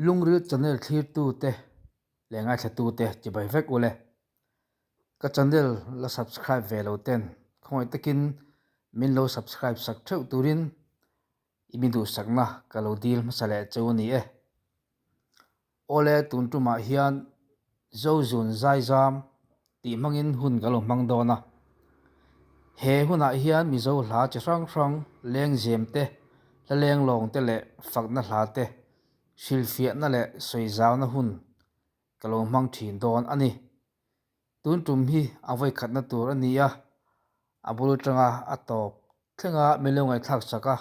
Lungril channel thlirtute leh ngaithlatute chibai vek ule. Ka channel la subscribe ve lo ten khawngaih takin min lo subscribe sak theuh turin i mi duhsakna ka lo dil hmasa leh cheu a ni e. Awle tun tumah hian Zozun Zaizam tih hmangin hun ka lo hmang dawn a. He hunah hian Mizo hla chi hrang hrang lengzem te, hla lenglawng te leh fakna hla te hrilhfiahna leh sawizauna hun ka lo hmang thin dawn a ni. Tun tum hi a vawikhatna tur a ni a, a bul atanga a tawp thlenga min lo ngaihthlak sak a,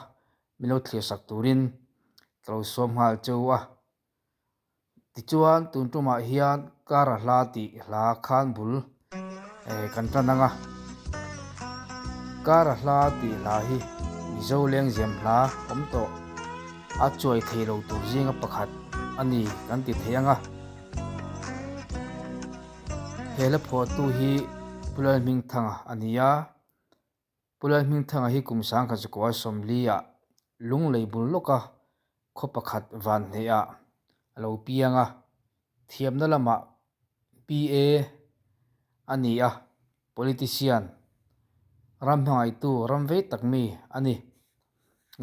min lo thlir sak turin ka lo sawm nghal cheu a. Tichuan tun tumah hian Kara hla tih hla khan bul kan tan ang a. Kara hla tih hla hi Mizo lengzem hla awm tawh a chuai thei lo tur zinga pakhat a ni kan ti thei ang a. He hla phuahtu hi Pu Lalhmingthanga a ni a. Pu Lalhmingthanga hi kum sangkhat zakua sawmliah Lunglei bul lawka khaw pakhat van hneihah a lo piang a, thiamna lamah PA a ni a, politician, ram hmangaihtu ram vei tak mi a ni.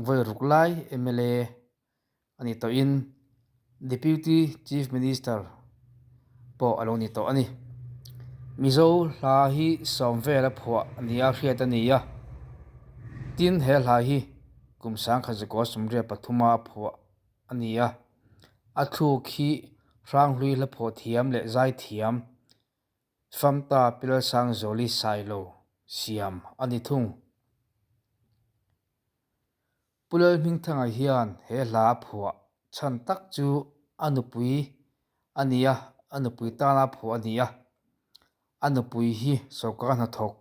Vawi ruk lai mla a ni tawhin Deputy Chief Minister pawh a lo ni tawh a ni. Mizo hla hi sawm vela phuah nia hriat a ni a, tin he hla hi kum sangkhat zakua sawmriat pathuma a phuah a ni a, a thluk hi Hranghlui hla phuah thiam leh zai thiam Famta Pilalsangzawli Sailo siam a ni thung. Pu Lalhmingthanga hian he hla a phuah chhan tak chu a nupui a ni a, a nupui tana a phuah a ni a. A nupui hi sorkar hnathawk,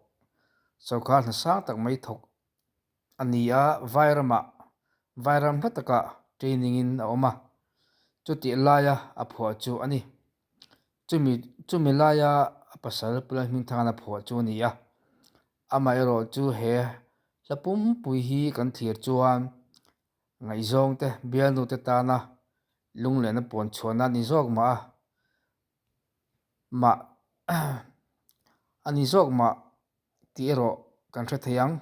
sorkar hna sang tak mai thawk a ni a, Vairamah, Vairam hla takah training in a awm a, chutih laia a phuah chu a ni. Chumi, chumi laia a pasal Pu Lalhmingthanga'n a phuah chu a ni a. Amaherawhchu he hla pumpui hi kan thlir chuan ngaihzawngte bialnute tana lunglehna puan chhuahna a ni zawk mah a, mah a ni zawk mah tih erawh kan hre thei ang.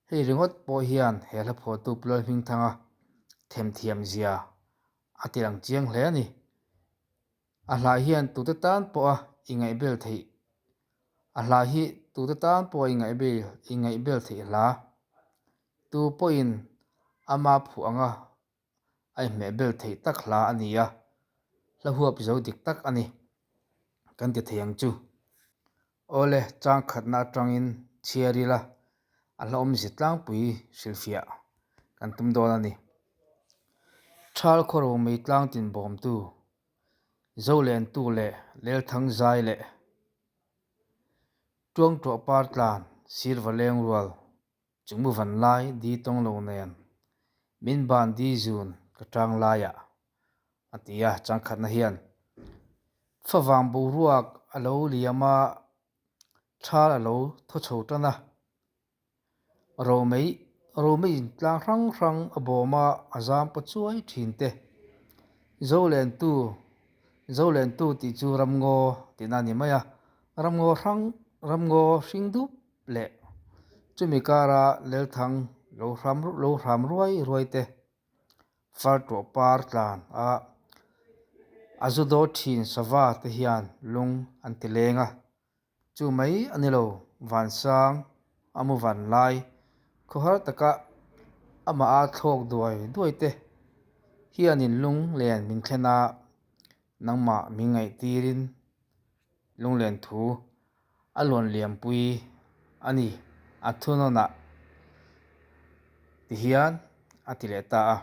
Hei ringawt pawh hian he hla phuahtu Pu Lalhmingthanga themthiam zia a ti lang chiang hle a ni. A hla hian tute tan pawha i ngaihbel theih A hla hi tute tan pawha i ngaihbel i ngaihbel theih hla. Tu pawhin ama phuh anga a inhmehbel theih tak hla a ni a, hla huap zo dik tak a ni kan ti thei ang chu. Awle, chang khatna atangin chhiar ila a hla awmzia tlangpui hrilhfiah kan tum dawn a ni. Thal khawro mei tlang tin bawmtu, Zolentu leh Lelthang zai leh Tuangtuah par tlan sirva leng rual chungmu van lai di tawng lo nen min ban di zun ka tang laiah a ti a changkhatna hian favang boruak a lo liam a thal a lo thaw chho tan a. Romei Romei in tlang hrang hrang a bawm a a zam paw chuai thin te. Zolentu Zolentu tih chu ramngaw tihna a ni mai a, ramngaw hrang ramngaw hring dup leh chumi kara lelthang lo hram lo hram ruai ruai te far tawh par tlan a a zu dawt thin sava te hian lung an ti leng a. Chu mai a ni lo, Vansang a mu van lai, khawhar taka amah a thlawk duai duai te hianin lunglen min thlen a, nangmah min ngaihtirin lunglen thu a luan liampui a ni a thunawnah tihian a ti leh ta a.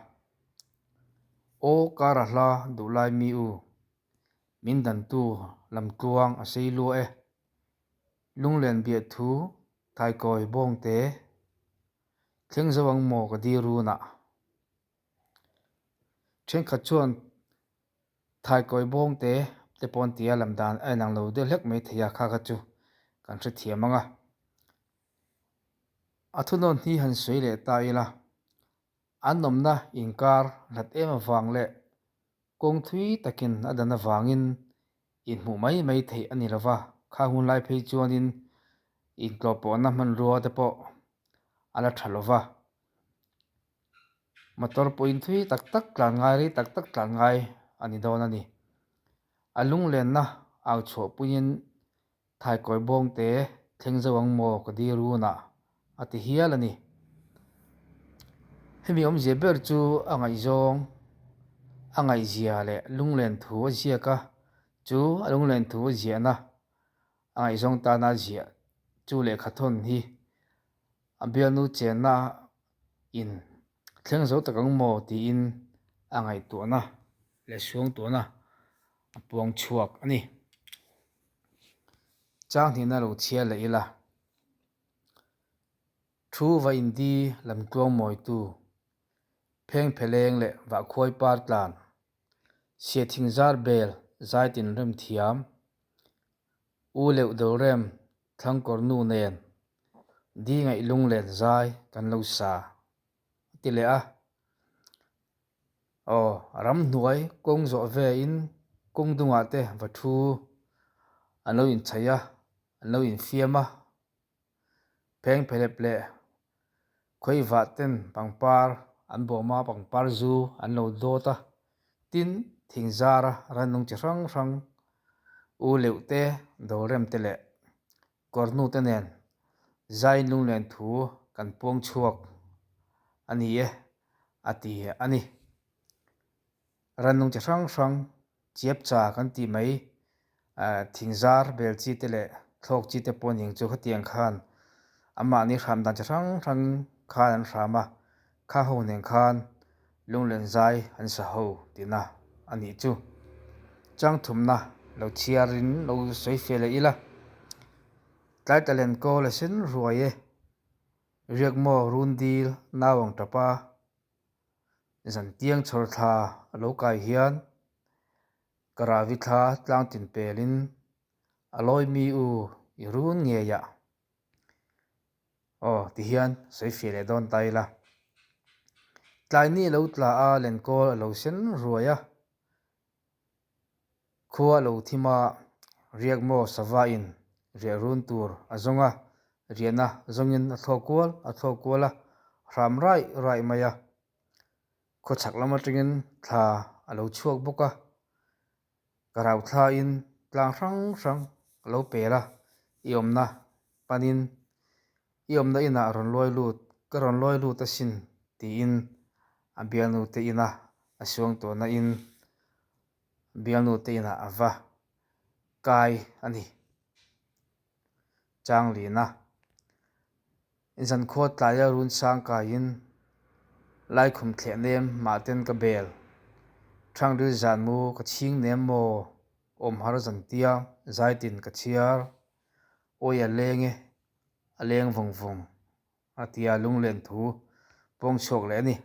Aw kara hla duhlai mi u. Min dantu lamtluang a sei lua e. Lunglen biah thu thaikawi bawngte thleng zo ang maw ka dir runah. Thenkhat chuan thaikawi bawngte te pawh an ti a, lam dan a inang lo deuh hlek mai thei a, kha kha chu kan hrethiam ang a. A thunawn hi han sawi leh ta ila, an awmna inkar hlat em avang leh. Kawng thui takin a dan avangin inhmuh mai mai theih a ni lo va, kha hun lai phei chuanin intlawhpawhna hmanrua te pawh a la tha lo va. Motor pawhin thui tak tak tlan ngai rei tak tak tlan ngai a ni dawn a ni. A lunglenna au chhuah puiin Thaikawi bawngte thleng zo ang maw ka di runah a ti hial a ni. Hemi awmzia ber chu a ngaihzawng, a ngaihzia leh lunglen thu a ziak a, chu a lunglen thu a ziahna a ngaihzawng tana ziah chu lehkha thawn hi a bialnu chenna in thleng zo tak ang maw tiin a ngaihtuahna leh suangtuahna a puang chhuak a ni. Chang hnihna lo chhiar leh ila. Thu va indi lam tluang mawitu, pheng pheleng leh vahkhuai par tlan, siathing zar bel zai tin rem thiam, u leuh deuh rem thlangkawr nu nen, di ngaih lung len zai kan lo sa a ti leh a. Aw, ramhnuai kawng zawh ve in kawng dungah te va thu an lo inchhaih a, an lo infiam a. Pheng phelep leh khawivah ten pangpar an bawm a, pangpar zu an lo dawt a, tin thing zara rannung chi hrang hrang u leuh te, dawlrem te leh kawrnu te nen zai lunglen thu kan puang chhuak a ni e a ti a ni. Rannung chi hrang hrang chiap cha kan tih mai thingzar bel chi te leh thlawk chi te pawh ning chu khatiang khan amahni hram dan chi hrang hrang khan an hram a, kha ho nen khan lunglen zai an sa ho tihna a nih chu. Changthumna lo chhiarin lo sawi feh leh ila, tlai talen kawl a sen ruai e, riakmaw run dil nau ang tap a, Zantiang chhawr thla a lo kai hian ka ravi thla tlang tin pelin a lawi mi u i run ngei ah. Aw ti hian sawi fiah leh dawn ta ila. Tlai ni a lo tla a lenkawl a lo sen ruai a. Khua lo thim a, riak maw sava in riah run tur a zawng a, riahna zawngin a thlawk kual a thlawk kual a, hram raih raih mai a. Khawchhak lam atangin thla a lo chhuak bawk a, ka rau thlain tlang hrang hrang a lo pel a, i awmna panin I awmna inah rawn lawi lut, ka rawn lawi lut asin tiin a bialnu te ina a suang tawhna in bialnu te inah a va kai a ni. Changlina Zankhua tlaia run sang kaiin laikhum thleh nem mahten ka bel, Thangril zanmu ka chhing nem maw awm har zantia zaitin ka chhiar, awi a leng e. a leng vawng vawng a tia lunglen thu pawng chhuak leh a ni.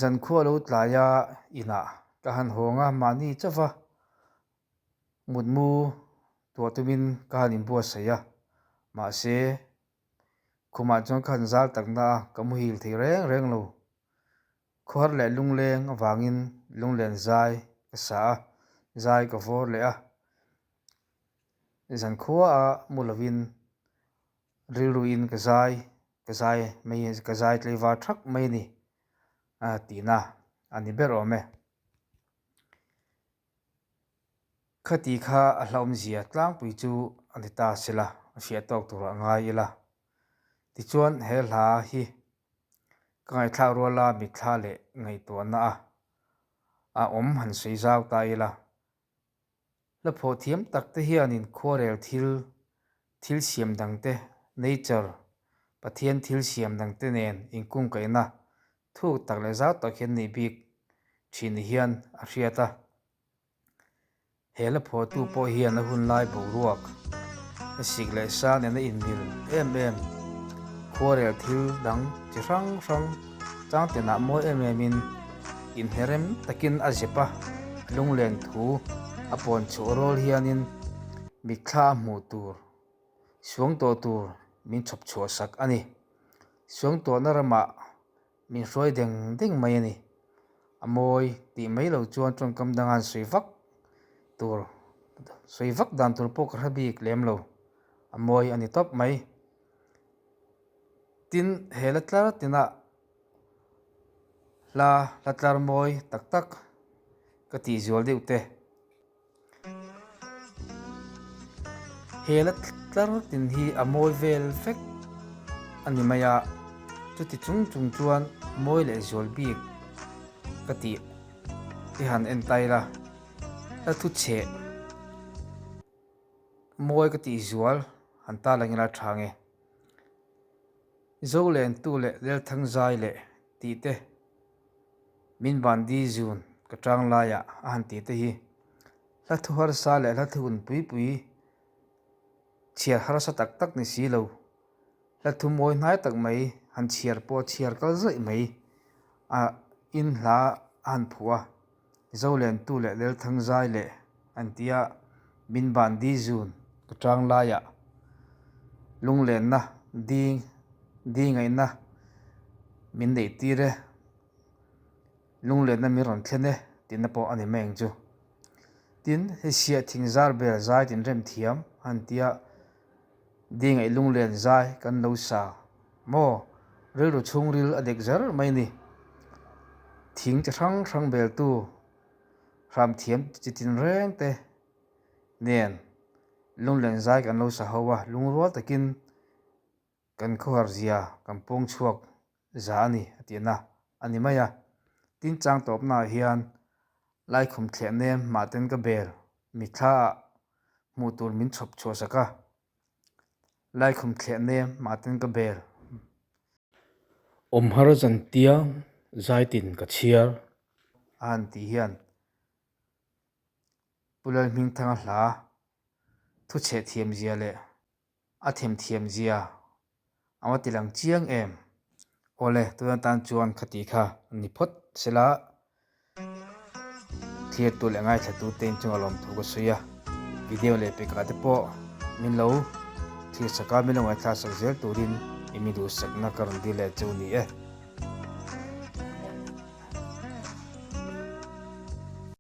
Zankhua lo tlaia inah ka han hawng a, mahni chauva mutmu tuah tumin ka han inbuatsaih a, mahse khumah chuan ka han zal takna a, ka muhil thei reng reng lo. Khuar leh lungleng avangin lunglen zai ka sa a, zai ka vawr leh a. Zankhuaah mu lovin rilruin ka zai ka zai mai ka zai tlaivar thak mai a ni a tihna a ni ber awm e. Khati kha a hlauhawmzia tlangpui chu a ni ta sela a fiah tawk turah ngai ila. Tichuan he hla hi ka ngaihthlak ruala mitthla leh ngaihtuahna a a awm han sawi zau ta ila. Hlaphaw thiam tak te hianin khuarel thil, thil siam dang te, nature, Pathian thil siam dang te nen inkungkaihna thuk tak leh zau tak hian nei bik thin ni hian a hriat a. He hlaphaw tu pawh hian a hun lai boruak, a sik leh sa nena inmil em em, khuarel thil dang chi hrang hrang changtenah mawi em em in inherem takin a zep a, lunglen thu a pawn chhuah rual hianin mitthla a hmuh tur, suang tawh tur min chhawp chhuah sak a ni. Suang tawhna ramah min hruai deng deng mai a ni. A mawi tih mai lo chuan tawngkam danga an sawi vak tur sawi vak dan tur pawh ka hre bik lem lo. A mawi a ni tawp mai. Tin, he la tlar tinah hla hla tlar mawi tak tak ka tih zual deuh te. He la tlar tin hi a mawi vel vek a ni mai a, chuti chung chung chuan mawi leh zual bik ka tih te han en ta ila, hla thu chheh mawi ka tih zual han ta lang ila tha nge. Zolentu leh Lelthangzai leh tih te. Min van di zun ka tang laiah a han tih te hi hla thu harsa leh hla thu hun pui pui chhiar harsa tak tak ni si lo. Hla thu mawi hnai tak mai han chhiar pawh chhiar kal zaih mai a in hla a han phuah a, Zolentu leh Lelthangzai leh an ti a, min van di zun ka tang laiah lunglenna ding di ngaihna min neih tir e. Lunglenna min rawn thlen e tihna pawh a ni mai ang chu. Tin, hei siah thing zar bel zai tin rem thiam a han tia dingaih lunglen zai kan lo sa maw? Rilru chhungril a dek zar mai ni. Thing chi hrang hrang beltu hram thiam chi tin reng te nen lunglen zai kan lo sa ho a, lungrual takin Kan khawhar zia kan pawng chhuak za a ni a tihna a ni mai a. Tin chang tawpnaah hian Laikhum thleh nem mahten ka bel mitthla ah hmuh tur min chhawp chhuah sak a. Laikhum thleh nem mahten ka bel. Awm har zan tiang zaitin ka chhiar. A han tih hian Pu Lalhmingthanga hla thuchheh thiamzia leh A themthiam zia a va ti lang chiang em? Awle, tuna tan chuan khati kha a ni phawt sela, thirtu leh ngaithlatu te inchunga lawmthu ka sawi a, video leh pekah te pawh min lo thlir sak a, min lo ngaithla sak zel turin i mi duhsakna ka rawn dil leh chu ni e.